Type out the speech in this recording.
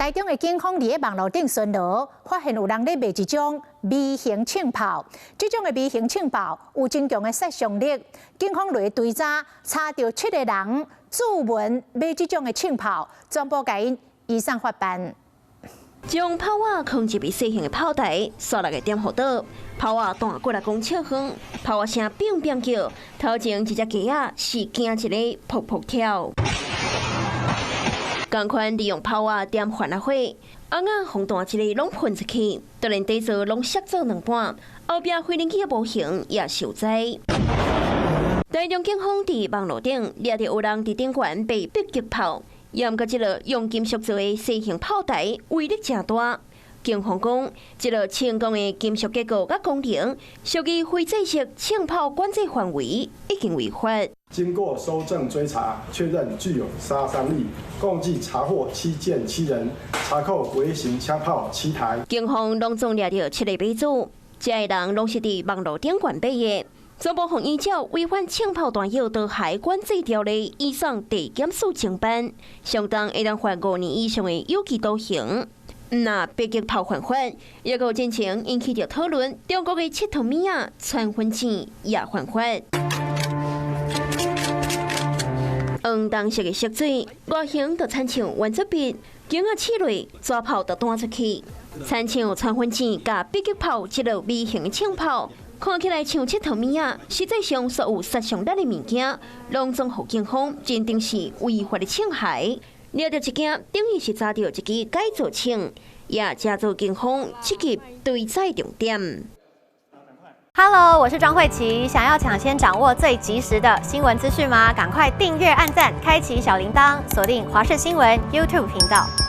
台中的警方佇咧網路頂巡邏，發現有人咧賣一種微型槍炮。這種的微型槍炮有真強的殺傷力。警方落去追查，查著七个人注文買這種的槍炮，全部共𪜶移送法辦。將炮仔囥入細型的炮台，煞來共點予倒，炮仔彈過來公尺遠，炮仔聲乒乒叫，頭前一隻雞仔是驚一个噗噗跳。仝款利用炮仔點番仔火，甕仔予彈一个攏噴出去，就連底座攏摔做兩半，後壁飛行機的模型也受災。台中警方佇網路頂掠著有人佇頂懸賣迫擊炮，毋過這个用金屬做的細型炮台威力誠大。警方講，這个成功的金屬結構佮功能，屬於非正式槍炮管制範圍，已經違法。經過搜證追查，確認具有殺傷力，共計查獲七件七人，查扣微型槍炮七台。警方攏總掠著七个買主，這个人攏是佇網路頂懸買的。全部予依照違反槍炮彈藥刀械管制條例，移送地檢署偵辦，相當會當罰5年以上的有期徒刑。若迫擊炮犯法，抑閣進前引起著討論，中國的𨑨迌物仔傳粉箭也犯法。黃銅色的色水，外形就親像圓珠筆，鏡仔試落，紙炮就彈出去。親像傳粉箭佮迫擊炮這類微型槍炮，看起來像𨑨迌物仔，實際上所有殺傷力的物件，攏總予警方認定是違法的槍械。掠著一件，等於是查著一支改造槍，也成做警方積極追查重點。 Hello，我是莊慧琪，想要搶先掌握最及時的新聞資訊嗎？趕快訂閱、按讚、開啟小鈴鐺，鎖定華視新聞 YouTube 頻道。